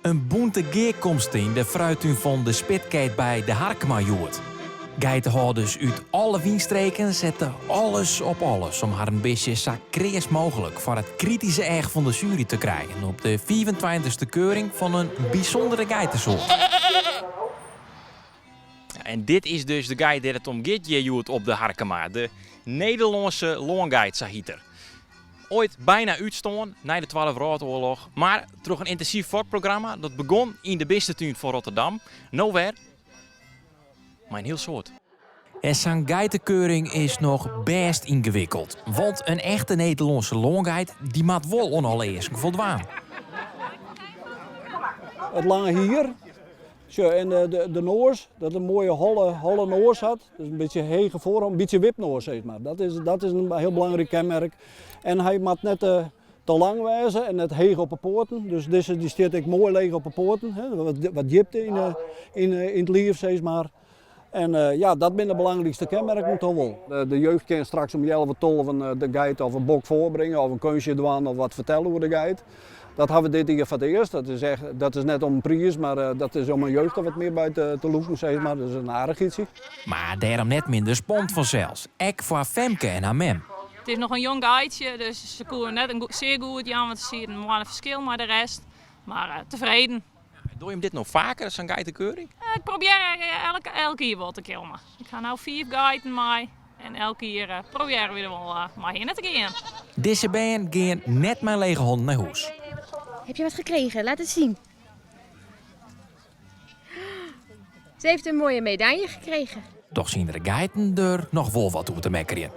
In bûnte gearkomste yn de fruittún fan De Spitkeet by De Harkema hjoed. Geitehâlders út alle wynstreken sette alles op alles om harren bistje sa kreas mooglik foar it krityske each fan de sjuery te krijen op de fiifentweintichste keuring fan in bysûndere geitesoart. En dit is dus de geit dêr't it om giet hjir hjoed op De Harkema, de Nederlânske lângeit, sa hyt er. Oait byna útstoarn nei de Twadde Wrâldoarloch, mar troch in yntinsyf fokprogramma dat begûn yn de bistetún fan Rotterdam, no wer mei in hiel soad. En sa'n geitekeuring is noch bêst yngewikkeld, want in echte Nederlânske lângeit dy moat wol oan alle easken foldwaan. It lange hier, Sjoch, en de, de noas, dat in moaie holle, holle noas hat. Dus in bytsje hege foarholle, in bytsje wipnoas sis mar. Dat is, dat is in hiel belangryk kenmerk. En hy moat net te, te lang wêze en net heech op 'e poaten. Dus dizze dy stiet ek moai leech op 'e poaten. Hè, wat, wat djipte yn, de, yn, yn it liif sis mar. En uh, ja, dat binne de belangrykste kenmerken toch wol. De, de jeugd kin straks om healwei tolven eh, de geit of in bok foarbringe of in keunstje dwaan of wat fertelle oer de geit. Dat ha we dit jier foar it earst. Dat is, echt, dat is net om in priis, mar uh, dat is om de jeugd der wat mear by te, te lûken, sis mar. Dat is in aardichheidsje. Mar dêrom net minder spannend fansels, ek foar Femke en har mem. It is noch in jong geitsje, dus se koe net in sear goed jaan, want der siet in moanne ferskil mei de rest. Mar uh, tefreden. Dogge jim dit no faker, sa'n geitekeuring? Ik probearje elk, elk jier wol te kommen. Ik ha no fiif geiten mei en elk jier probearje we der wol mei hinne te gean. Dizze bern gean net mei lege hannen nei hûs. Heb je wat gekregen? Laat het zien. Ze heeft een mooie medaille gekregen. Dochs hiene de geiten der noch wol wat oer te mekkerjen.